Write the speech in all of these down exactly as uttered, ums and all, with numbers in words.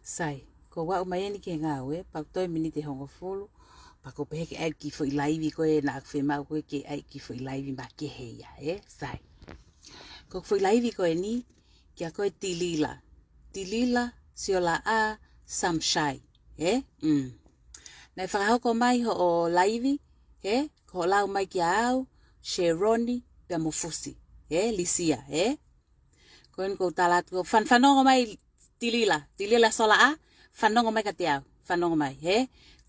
Sai, ko ʻeku aʻu mai eni ki he ngāue, pea toe miniti ʻe hongofulu, pea ʻoku ou pehē ke ʻai e kiʻi foʻi laivi ko ē naʻa ku fiemaʻu ko ē ke ʻai e kiʻi foʻi laivi makehe ia, ē? Sai. Ko ʻeku foʻi laivi ko eni, kia koe Tilila. Tilila, Siolaʻa, Samshai, ē? Mm. Naʻe fakahoko mai hoʻo laivi, ē? Ko hoʻo lau mai kia au, Sheroni, pea mo Fusi, ē? Lisia, ē? Ko eni ʻoku ou tala atu, ko fan-, fanongo mai Tilila, Tilila Siolaʻa, fanongo mai kiate au, fanongo mai, ē?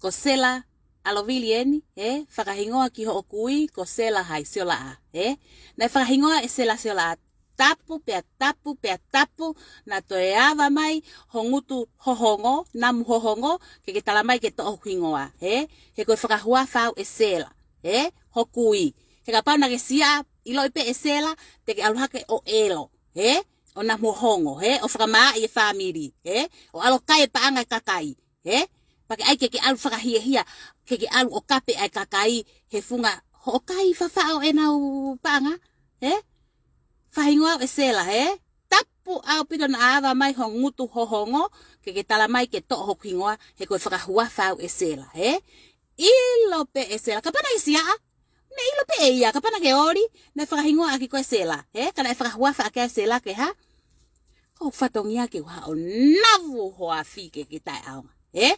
Ko Sela ʻAlovili eni, ē? Fakahingoa ki hoʻo kui, ko Sela hai, Siolaʻa, ē? Naʻe fakahingoa ʻe Sela Siolaʻa, tapu pea tapu pea tapu, naʻa toe ava mai ho ngutu hohongo, namu hohongo, ke ke tala mai ke toʻo hoku hingoa, ē? He ko e fakahuafa au ʻe Sela, ē? Ho kui. He kapau naʻa ke siʻa, ʻiloʻi pē ʻe Sela, te ke ʻalu hake ʻo ʻelo, ē? ʻO namu hohongo, ē? ʻO fakamaaʻi e fāmili, ē? ʻO ʻalu ʻo kai e paʻanga e kakai, ē? Pea ke ʻai ke ke ʻalu fakahiahia, ke ke ʻalu ʻo kape ʻa e kakai he funga hoʻo kai fafaʻo ʻenau paʻanga, ē? Fakahingoa au ʻe Sela, ē? Tapu ʻaupito naʻa ava mai ho ngutu hohongo, ke ke tala mai ke toʻo hoku hingoa, he ko e fakahuafa au ʻe Sela, ē? ʻIlo pē ʻe Sela, kapau naʻe siʻa, naʻe ʻilo pē ʻe ia, kapau naʻa ke oli, naʻe fakahingoa ʻaki koe Sela, ē? Ka naʻe fakahuafa ʻaki ʻe Sela ke hā? Ko e fatongia ke u hā ʻo namu ho afi ke ke taʻeʻaonga, ē?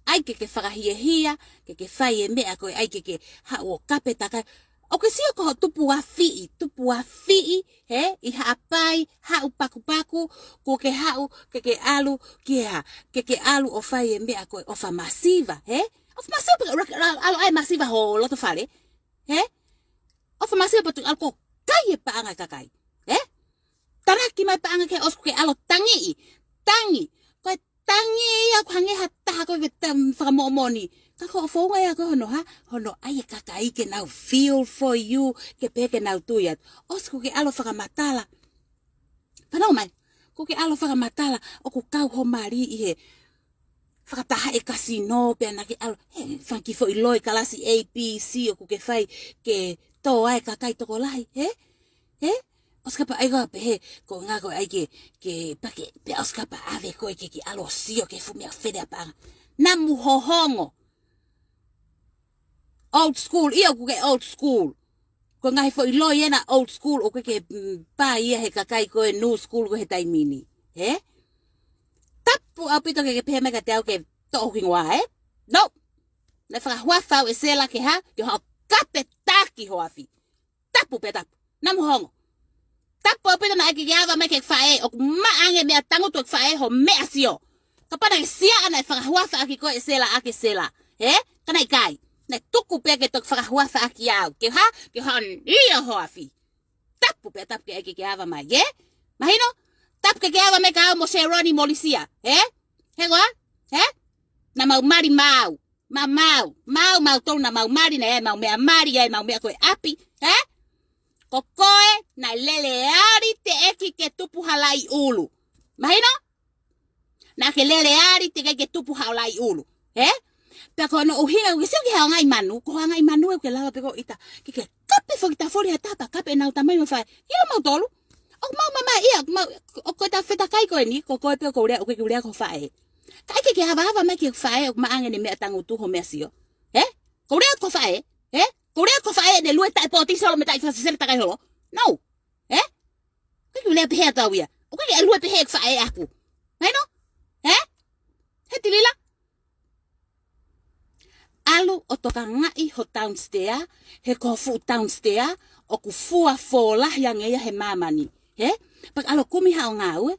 ʻAi ke ke fakahiahia, ke ke fai e meʻa ko ē, ʻai ke ke haʻu ʻo kape takai. ʻOku ke sio ko hoʻo tupu afiʻi, tupu afiʻi, ē? ʻI Haʻapai, haʻu pakupaku, kuo ke haʻu, ke ke ʻalu, ke hā, ke ke ʻalu ʻo fai e meʻa ko ē, ʻofa masiva, ē? ʻOfa masiva, pea ke ʻalu, ʻalu, ʻalu ʻai masiva ho loto fale, ē? ʻOfa masiva pea tuku ʻalu ʻo kai e paʻanga e kakai, ē? Talaki mai paʻanga ke ʻosi kuo ke ʻalu ʻo tangiʻi, tangi. Ko e tangi ia ʻoku hangē ha taha ko e tam-, fakamoʻomoʻoni. Ka ko e founga ia ko hono hā, hono ʻai e kakai ke nau feel for you, ke pehē ke nau tui atu. ʻOsi kuo ke ʻalu ʻo fakamatala. Fanongo mai, kuo ke ʻalu ʻo fakamatala, ʻoku kau ho mali ʻi he fakataha e kasino pea naʻa ke ʻalu, he fanga kiʻi foʻi loi kalasi A B C ʻoku ke fai ke tō ai e kakai tokolahi, ē? Ē? ʻOsi kapau ʻai koe pehē, ko e ʻuhinga ko e ʻai ke, ke pake, pea ʻosi kapau ʻave koe ke ke ʻalu ʻo sio ki he fuʻu meʻa fele ʻa paʻanga. Namu hohongo. Old school, ʻio ʻoku ke old school. Ko e ngaahi foʻi loi ena old school, ʻoku ke, mm, pā ia he kakai ko e new school ko ē he taimi ni. Ē? Tapu ʻaupito ke ke pehē mai kiate au ke toʻo hoku hingoa, ē? No. Naʻe fakahuafa au ʻe Sela ke hā, ke hā ʻo kape taki ho afi. Tapu pea tapu. Namu hohongo. Tapu ʻaupito naʻe ʻikai ke ke ava mai ki heʻeku faʻē, ʻoku maʻa ange meʻa tangutu ʻeku faʻē ho meʻa sio. Kapau naʻe siʻa naʻe fakahuafa ʻaki koe ʻe Sela ʻaki ʻe Sela. Ē? Ka naʻe ʻikai. Naʻe tuku pē ke toki fakahuafa ʻaki au. Ke hā, ke hā ʻio ho afi. Tapu pea tapu ke ʻai ke ke ava mai, ē? Mahino? Tapu ke ke ava mai kia au mo Sheroni mo Lisia, ē? He koā? Ē? Naʻa mau mali maau. Maau, maau, mautolu naʻa mau mali, naʻe ʻi ai ʻemau meʻa mali, ʻi ai ʻemau meʻa ko ē ʻapi, ē? Ko koe, naʻe lele ali teʻeki ke tupu ha laʻi ʻulu. Mahino? Naʻa ke lele ali teʻeki ke tupu haʻo laʻi ʻulu, ē? Pea ko hono ʻuhinga, ʻoku ke sio ki he ongoʻi manu, ko e ongoʻi manu ē ʻoku ke lava pē ko ē ʻita, ke ke kape foki tafoli ha taha pea kape ʻenau tamai mo faʻē. ʻIlo mautolu. ʻOku mau mamahi ia, ʻoku mau, ʻoku ʻi ai e fetākai ko eni, ko koe pē ʻoku ou lea, ʻoku ʻikai ke u lea ki ho faʻē. Ka ʻai ke ke avaava mai ki he faʻē, ʻoku maʻa ange ʻene meʻa tangutu ho meʻa sio. Ē? ʻOku ou lea ki ho faʻē, ē? ʻOku ou lea ki ho faʻē ʻene lue taʻe pōtisi holo mo e taʻe fakasesele takai holo. No. Ē? ʻOku ʻikai ke u lea pehē atu au ia. ʻOku ʻikai ke lue pehē ʻeku faʻē ʻaʻaku. Mahino? Ē? Hē Tilila? ʻAlu ʻo tokangaʻi ho downstairs, he ko ho fuʻu downstairs, ʻoku fua fōlahi ange ia he māmani. Ē? Pea ke ʻalu ʻo kumi haʻo ngāue,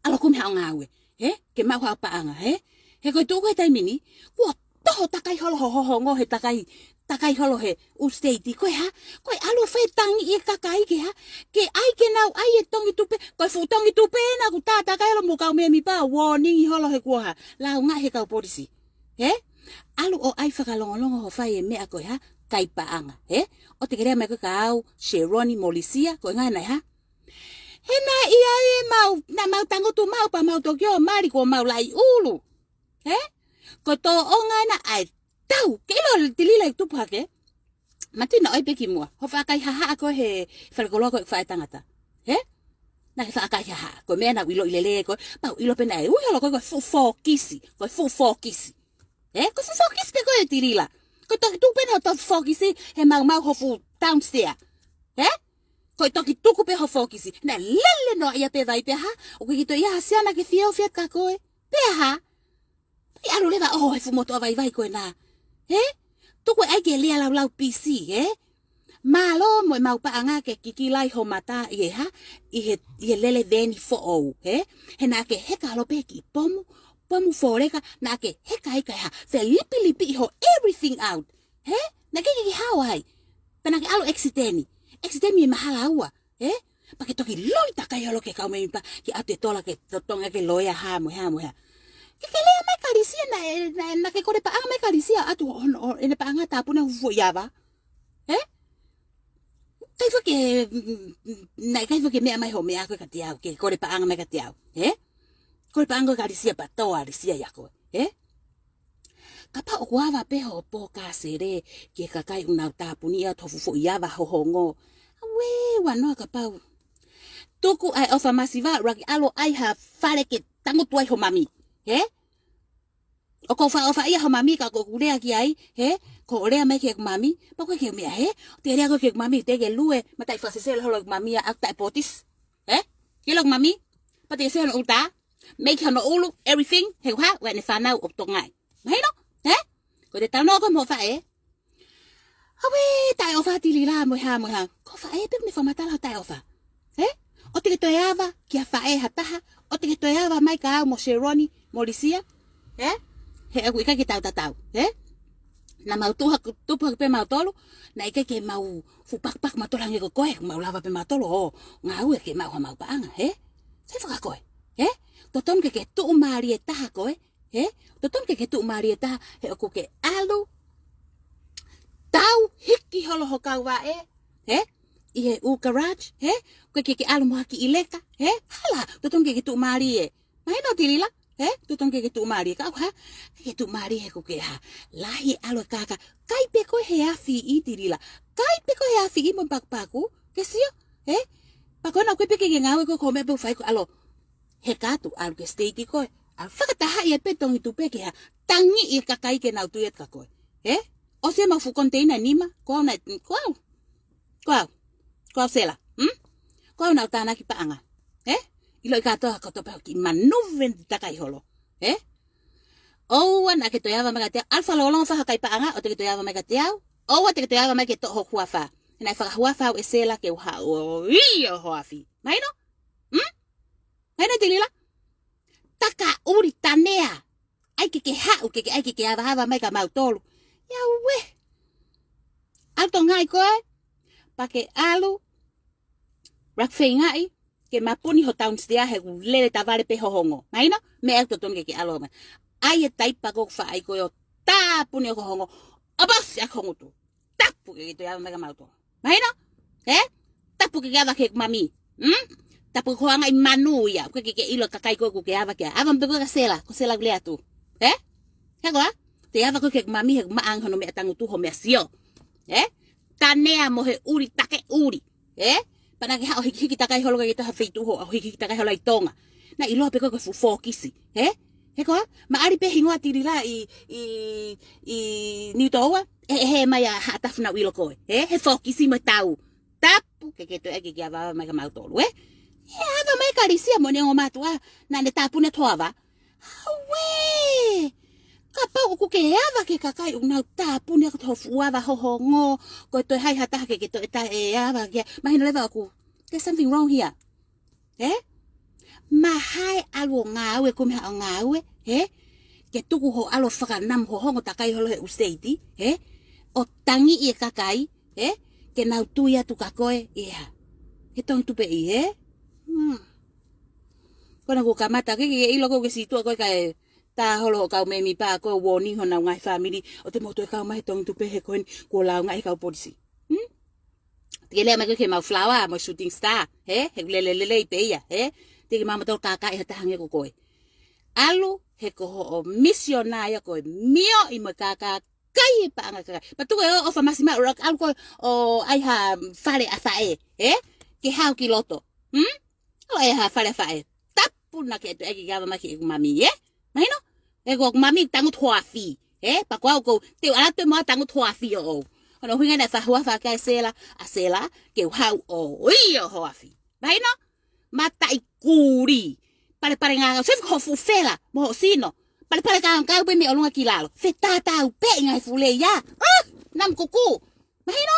ʻalu ʻo kumi haʻo ngāue, ē? Ke maʻu haʻo paʻanga, ē? He ko e tuʻu ko ē he taimi ni, kuo toho takai holo ho hohongo he takai, takai holo he ʻū state, ko e hā? Ko e ʻalu ʻo fai e tangi ʻi he kakai ke hā? Ke ʻai ke nau ʻai e tongi tupe, ko e fuʻu tongi tupe ena ʻoku tā takai holo mo e kau mēmipa, warning holo he kuo hā? Launga he kau polisi. Ē? ʻAlu ʻo ʻai fakalongolongo ho fai e meʻa ko e hā? Kai paʻanga, ē? ʻOua te ke lea mai ko ē kia au, Sheroni mo Lisia, ko e ngaahi naʻe hā? He naʻe ʻi ai ʻemau, naʻa mau tangutu maʻu pea mau toki ō mali kuo mau laʻi ʻulu. Ē? Ko e tōʻonga ena ʻa e tau. Ke ʻilo Tilila ʻe tupu hake. Mātuʻa naʻe ʻi ai pē kimuʻa. Hoʻo faʻa kaihaʻahaʻa ko ē he falekoloa ko ē ʻeku faʻētangata. Ē? Naʻa ke faʻa kai ha hā. Ko e meʻa naʻa ku ʻiloʻi lelei ko ē, pea u ʻilo pē naʻe ui holo ko ē ko e fuʻu fōkisi. Ko e fuʻu fōkisi. Ē, ko e fuʻu fōkisi pē ko ē Tilila. Ko e toki tuku pē ʻene hoto fōkisi he maumau ho fuʻu downstairs. Ē? Ko e toki tuku pē ho fōkisi. Naʻe lele noa ia pē vai pē ha. ʻOku ʻikai ke toe ʻi ai ha sea naʻa ke fiefia ka ko ē. Pea ha. Pea ʻalu leva ʻo he fuʻu motuʻa vaivai ko ena. Ē? Tuku e ʻai ke lea laulau P C, ē? Mālō mo e mau paʻanga ke kikilai ho mata ʻi he hā, ʻi he, ʻi he lele veni foʻou, ē? He naʻa ke heka holo pē ki pomu, pomu fōleka, naʻa ke heka ai ka e hā, felipilipi ʻi ho everything out, ē? Naʻa ke ke hao ai, pea naʻa ke ʻalu ʻekisiteni, ʻekisiteni ʻi he mahala ua, ē? Pea ke toki loi takai holo ki he kau mēmipa, ke ʻatu e tola ke totongi ke loea hā mo e hā mo e hā. Ke ke lea mai Kalisia naʻe, naʻe, naʻa ke kole paʻanga mai Kalisia ʻatu hono, ʻene paʻanga tāpuni ho fuʻu foʻi ava. Ē? ʻIkai foki, naʻe ʻikai foki meʻa mai ho meʻa ko ē kiate au, ke kole paʻanga mai kiate au. Ē? Kole paʻanga ko ē Kalisia pea tō Kalisia ia ko ē. Ē? Kapau ʻoku ava pē ho pō kasele ki he kakai ʻoku nau tāpuni ʻa e tofu foʻi ava ho hongo. Auē, ua noa kapau. Tuku ʻa e ʻofa masiva, ʻuluaki ʻalu ʻai ha fale ke tangutu ai ho mami. Ē? ʻOku ou faʻa ʻofa ia ho mami ka ko ʻeku lea ki ai, ē? Ko hoʻo lea mai ki heʻeku mami, pea ko e ke meʻa, ē? Te lea ko ē ki heʻeku mami, te ke lue, mataʻi fakasesele holo ʻeku mami ʻa ʻaku taʻe potisi. Ē? Ke lea ʻeku mami, pea te ke sio hono ʻulu tā, make hono ʻulu, everything, he ʻoku hā, ʻoku ʻi ai ʻene fānau ʻoku tokangaʻi. Mahino? Ē? Ko e te tau noa ko ē mo faʻē. Auē, taʻeʻofa Tilila mo e hā, mo e hā. Ko faʻē pē ʻoku ne fakamatala ho taʻeʻofa. Ē? ʻOua te ke toe ava, ki ha faʻē ha taha. ʻOua te ke toe ava mai kia au mo Seroni, mo Lisia. Ē? He ʻoku ʻikai ke tau tatau. Ē? Naʻa mau tupu hake, tupu hake pē mautolu. Naʻe ʻikai ke mau fuʻu pakupaku mautolu hangē ko koe, mau lava pē mautolu ʻo ngāue ke maʻu hamau paʻanga, ē? Sai fakakoe, ē? Totonu ke ke tuʻumālie taha koe, ē? Totonu ke ke tuʻumālie taha, he ʻoku ke ʻalu tau hiki holo ho kau vaʻe, ē? ʻI he ʻū garage, ē? Ko e ke ke ʻalu mo ha kiʻi leka, ē? Hala, totonu ke ke tuʻumālie. Mahino Tilila, ē? Totonu ke ke tuʻumālie, ka ʻoku hā, ke ke tuʻumālie he ʻoku ke hā. Lahi ʻalu e kākā, kai pē koe he afi ʻi Tilila. Kai pē koe he afi ʻi mo pakupaku, ke sio, ē? Pea ko ena ʻoku ʻikai pē ke ke ngāue ko e ko e meʻa pē ʻoku fai ko e ʻalu. Heka atu, ʻalu ki he state ko ē. ʻAlu fakatahaʻi ʻa e pē tongi tupe ke hā. Tangi ʻi he kakai ke nau tui atu kia koe. Ē? ʻOsi ʻemau fuʻu container ʻe nima, ko au naʻe, ko au. Ko au. Ko au Sela. Hmm? Ko au naʻa ku tānaki paʻanga. Ē? ʻIloʻi kātoa, kātoa pē ki manuven takai holo. Ē? ʻOua naʻa ke toe ava mai kiate au. ʻAlu fakalongolongo fakakai paʻanga, ʻoua te ke toe ava mai kiate au. ʻOua te ke toe ava mai ke toʻo hoku huafa. He naʻe fakahuafa au ʻe Sela ke u haʻu ʻo ʻio ho afi. Mahino? Hmm? Mahino Tilila? Taka ʻuli tanea. ʻAi ke ke haʻu, ke ke ʻai ke ke ava ava mai kia mautolu. ʻIa uē. ʻAlu tokangaʻi koe. Pea ke ʻalu. Rak feingaʻi. Ke mapuni ho downstairs he ʻoku lele tavale pē ho hongo. Mahino? Meʻa ʻoku totonu ke ke ʻalu mai. ʻAi e taipa ko ē ʻoku faʻa ʻai ko ē ʻo tāpuni ho hongo. ʻApasi ʻa ho ngutu. Tapu ke ke toe ava mai kia mautolu. Mahino? Ē? Tapu ke ke ava ki heʻeku mami. Hmm? Tapu ko e anga ʻi manu ia. Ko e ke ke ʻilo kakai ko ē ʻoku ke ava ki ai. Ava mai pē koe kia Sela. Ko Sela ʻoku lea atu. Ē? He ko ā? Te ava koe ki heʻeku mami he ʻoku maʻa ange hono meʻa tangutu ho meʻa sio. Ē? Tanea mo he ʻuli take ʻuli. Ē? Pea naʻa ke haʻu ʻo hikihiki takai holo ki he taha feituʻu ho, ʻo hikihiki takai holo ʻi Tonga. Naʻe ʻiloa pē koe ko e fuʻu fōkisi. Ē? He ko ā? Maʻali pē hingoa Tilila ʻi, ʻi, ʻi Niutōua. ʻE, ʻe hē mai ʻa Haʻatafu naʻa ku ʻilo koe. Ē? He fōkisi mo e tau. Tapu ke ke toe ʻai ke ke ava ava mai kia mautolu, ē? ʻE ava mai Kalisia mo ʻene ongo mātuʻa, naʻa ne tāpuni atu ho ava. Auē! Kapau ʻoku ke ava ki he kakai ʻoku nau tāpuni atu ho fuʻu ava ho hongo, ko e toe hai ha taha ke ke toe taʻe ava ki ai. Mahino leva ʻoku, there's something wrong here. Ē? Mahalo ʻalu ʻo ngāue, ko e meʻa ʻo ngāue, ē? Ke tuku hoʻo ʻalu ʻo fakanamu ho hongo takai holo he ʻū state, ē? ʻO tangi ʻi he kakai, ē? Ke nau tui atu kia koe, ʻi he hā? He tongi tupe ʻi, ē? Hmm. Ko ena kuo kamata, ke, ke ʻilo ko ē ke situʻa ko ē kae tā holo ho kau mēmipa ko ē ʻo uoni honau ngaahi fāmili, ʻoua te mou toe kau mai he tongi tupe he ko eni, kuo launga ʻe he kau polisi. Hmm? Te ke lea mai ko ē ki he mau flower, mo e shooting star, ē? He ʻoku lele lelei pē ia, ē? Te ke mamatau kākā ʻi ha taha hangē ko koe. ʻAlu, he ko hoʻo misiona ia ko e mioʻi mo e kākā, kai e paʻanga kakai. Pea tuku e ʻo, ʻofa masiva ʻuluaki ʻalu ko ē ʻo ʻai ha fale ʻa faʻē, ē? Ke haʻu ki loto. Hmm? ʻAlu ʻe ha fale faʻē. Tapu na ke ʻeku ʻeke ke ava mai ki heʻeku mami, ē? Mahino? ʻE ko ʻeku mami tangutu hoafi, ē? Pea ko au ʻoku ou teu ʻalu atu mo tangutu hoafi ʻoʻou. Ko hono ʻuhinga naʻe fai ha huafa kia Sela, ʻa Sela, ke u haʻu ʻo ʻio hoafi. Mahino? Mataʻi kuli. Palepale ngangau, sio ki ho fuʻu fela mo ho sino. Palepale ngangau pē mei ʻolunga ki lalo. Fetātā au pē ʻi he ngaahi fuʻu lea ia. Ah, namu kuku. Mahino?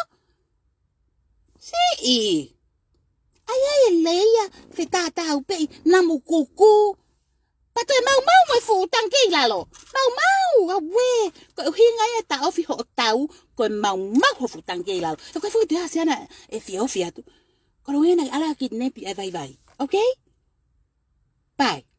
Siʻi. ʻAi, ʻai e lea ia, fetātā au pē ʻi namu kuku. Pea toe maumau mo e fuʻu tangikē ʻi lalo. Maumau, auē. Ko e ʻuhinga ia e taʻofi hoʻo tau, ko e maumau ho fuʻu tangikē ʻi lalo. He ko e fuʻu te ʻasi ana e fie ofi atu. Ko hono ʻuhinga naʻe ʻalu ʻo kidnap ʻa e vaivai. Okay? Bye.